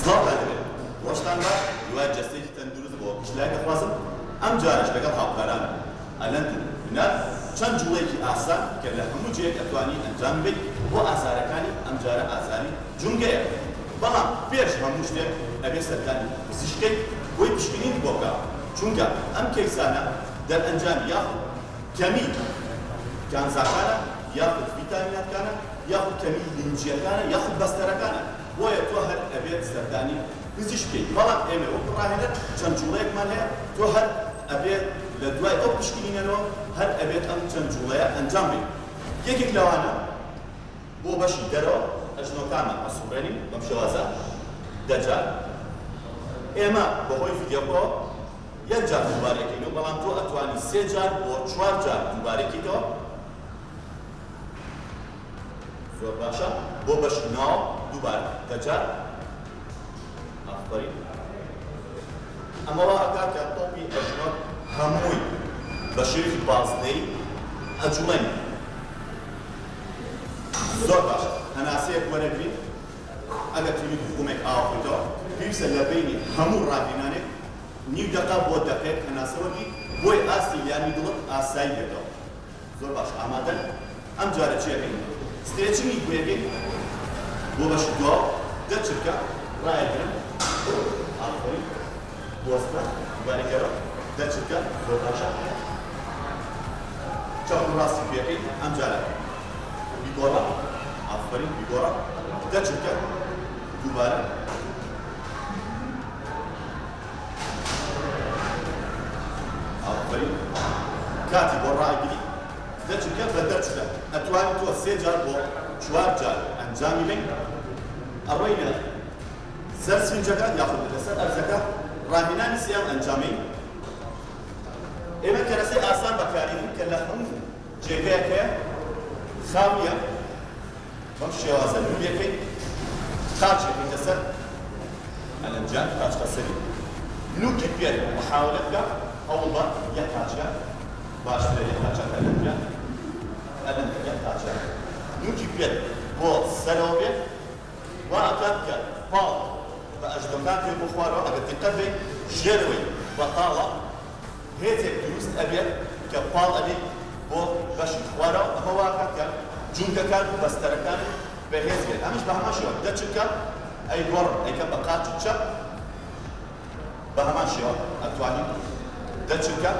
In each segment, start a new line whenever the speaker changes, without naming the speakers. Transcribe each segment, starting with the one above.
سڵاوتان لێبێت ڕۆژتان باش هیوای جەستەیەکی تەندروست بۆ گشت لایەک ئەخوازم ئەم جارەش لەگەڵ هاوکارانم ئەلەند و هونەر چەند جوڵەیەکی ئاسان کە لە هەموو جێیەک ئەتوانی ئەنجامی بەیت بۆ ئازارەکانی ئەم جارە ئازاری جومگەیە بەڵام پێش هەموو شتێک ئەبێ سەردانی پزیشکەیت بۆی پشکنینت بۆ بکا چونکە ئەم کەیسانە دەرئەنجامی یاخود کەمی کانزاکانە یاخود ڤیتامیناتکانە یاخود کەمی لینجیەکانە یاخود بەستەرەکانە بۆیە تۆ هەر ئەبێت سەردانی پزیشک بکەیت بەڵام ئێمە وەکو ڕاهێنەر چەند جوڵەیەکمان هەیە تۆ هەر ئەبێت لە دوای ئەو پشکنینەنەوە هەر ئەبێت ئەم چەند جوڵەیە ئەنجام بەیت یەکێک لەوانە بۆ بەشی دەرەوە ئەژنۆکانمان ئەسوڕێنین بەم شێوازە دەجار ئێمە بەهۆی ڤیدیۆکەوە یەک جار دووبارەی کەینەوە بەڵام تۆ ئەتوانی سێ جار بۆ چوار جار دووبارەی کەیتەوە زۆر باشە بۆ بەشی ناو دووبارە دەجار ئافەرین ئەمە وا ئەکات کە تۆپی ئەژنۆت هەمووی بە شێوەیەکی بازنەیی ئەجوڵێنی زۆر باشە هەناسەیەک وەرەگرین ئەگەر تینووی خومێک ئاو خۆیتەوە پێویستە لە بەینی هەموو ڕاهێنانێک نیو دەقە بۆ دەقێک هەناسە وەرگری بۆی ئاستی لیانی دڵت ئاسایی بێتەوە. زۆر باش ئامادەن ئەم جارە چی ئەکەین stretching ی گوێگەی بۆ بەشی دواوە دە چرکە ڕایەگرن ئافەرین بوەستە دووبارەی کەرەوە دە چرکە زۆر باشە چەپ و ڕاستی پێکەی ئەم جارە بیگۆڕە ئافەرین بیگۆڕە دە چرکە دووبارە ئافەرین کاتی بۆ ڕائەگری دە چرکە بە دە چرکە ئەتوانی تۆ سێ جار بۆ چوار جار ئەنجامی بەی ئەڕۆینە سەر سفنجەکە یاخود لەسەر ئەرزەکە ڕاهێنانی سێیەم ئەنجامەی ئێمە کەرەسەی ئاسان بەکارێنین کە لە هەموو جێگەیەک هەیە خاویە بەم شێوازە لولەکەی قاچێکی لەسەر ئەلەنجان قاچکە سەری نوکی پێت محاولە بکە هەوڵبە یەک قاچە باشترە یەک قاچە ئەلەنجان ئەلەند یەک قاچە نوکی پێت بۆ سەرەوە بێت وا ئەکات کە پاڵ بە ئەژنۆکان پێ بۆ خوارەوە ئەگەر دیقەت بێت ژێرەوەی بەتاڵە هێزێک دروست ئەبێت کە پاڵ ئەبێت بۆ بەشی خوارەوە، ئەمە وا ئەکات کە جومگەکان و بەستەرەکانت بەهێز بێت، ئەمەش بە هەمان شێوە دە چرکە ئەیگۆڕم ئەیکەم بە قاچی چەپ بە هەمان شێوە ئەتوانین دە چرکە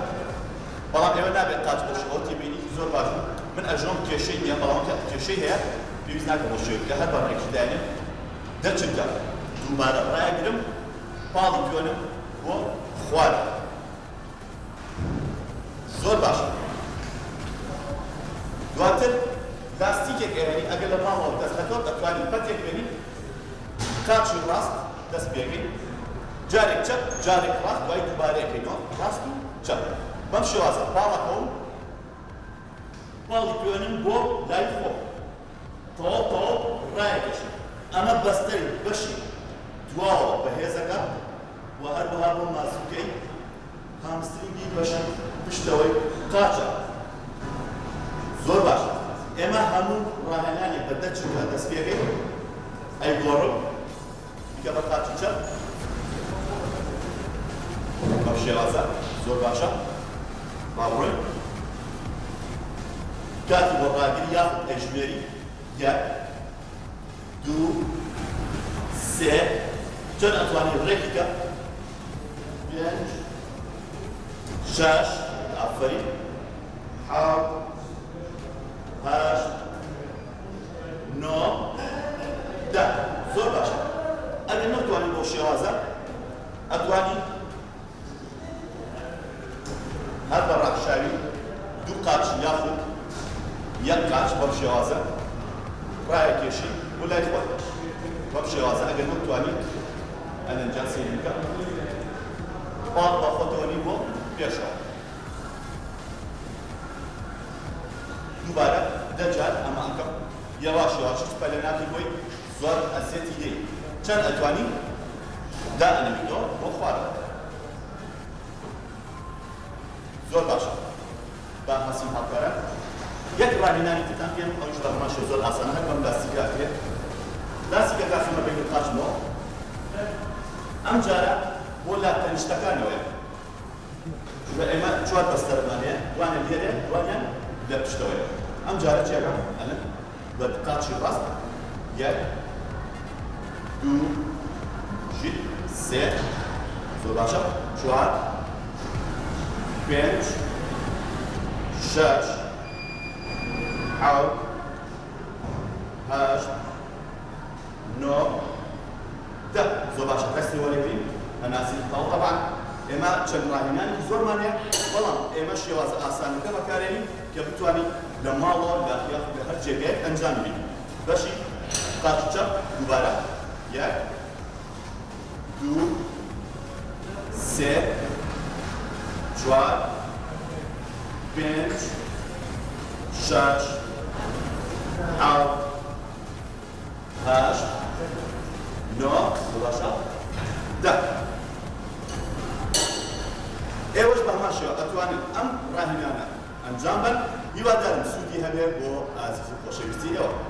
بەڵام ئێوە نابێت قاچ بۆ شێوە تێبینیکی زۆر باش بوو من ئەژنۆم کێشەی نییە بەڵام کە کێشەی هەیە پێویست ناکە بۆ شێوە بکە هەر بە ڕێکی داینێ دە چرکە دووبارە ڕایەگرم پاڵی پێوەنم بۆ خوارەوە. زۆر باشە دواتر لاستیکێک ئەهێنی ئەگەر لە ماڵەوە دەست نەکەوت ئەتوانی پەتێک بێنی قاچی ڕاست دەست پێکەی جارێک چەپ جارێک ڕاست دوای دووبارەیەکەینەوە ڕاست و چەپ بەم شێوازە پاڵەکەوم پاڵی پێوەنم بۆ لای خۆم تەواو تەواو ڕایەکێشم ئەمە بەستەری بەشی دواوە بەهێزەکە و هەروەها بۆ ماسولکەی hamstring ی بەشی پشتەوەی قاچە. زۆر باشە ئێمە هەموو ڕاهێنانێک بە دە چرکە دەست پێکەین ئەیگۆڕم بیکە بە قاچی چەپ بەم شێوازە زۆر باشە با بڕۆین کاتی بۆ ڕاگری یاخود ئەیژمێری یەک دوو سێ چەند ئەتوانی ڕێکی کە پێنج شەش ئافەرین حەوت هەشت نۆ دە زۆر باشە ئەگەر نەتوانی بۆ شێوازە ئەتوانی هەر بە ڕاکشاوی دوو قاچ یاخود یەک قاچ بەم شێوازە ڕایەکێشی بۆ لای خۆت بەم شێوازە ئەگەر نەتوانی ئەلەنجان سەیری بکە پاڵ بە خۆتەوە نی بۆ پێشەوە دووبارە دە جار ئەمە ئەکەم یەواش یەواش هیچ پەلە ناکەی بۆی زۆر ئەزیەتی دێی چەند ئەتوانی دائەنەویتەوە بۆ خوارەوە زۆر باشە با هەسین هاوکاران یەک ڕاهێنانی ترتان پێم ئەویش بە هەمان شێوە زۆر ئاسانە هەر بەم لاستیکە ئەکرێت لاستیکەکە خەمە بەینی قاچمەوە. ئەم جارە بۆ لا تەنیشتەکانەوەیە، چونکە ئێمە چوار بەستەرمان هەیە، دوانیان لێرەیە، دوانیان لە پشتەوەیە. ئەم جارە چی ئەکەم؟ ئەلن بە قاچی ڕاست، یەک، دوو، ژیت، سێ، زۆر باشە، چوار، پێنج، شەش، حەوت، هەشت، نۆ، دە. زۆر باشە ڕێستی وەرەگرین ئەناسین تەواو تەبعەن ئێمە چەند ڕاهێنانێکی زۆرمان هەیە بەڵام ئێمە شێوازە ئاسانەکە بەکارێنین کە بتوانین لە ماڵەوە لە یاخود لە هەر جێگایەک ئەنجامی بین بەشی قاچ چەپ دووبارە یەک دوو سێ چوار پێنج شەش حەوت هەشت، نۆ، باشە، دە. ئێوەش بە هەمان شێوە ئەتوانن ئەم ڕاهێنانە ئەنجام بەن، هیوادارم سوودی هەبێ بۆ ئازیز و خۆشەویستی ئێوە.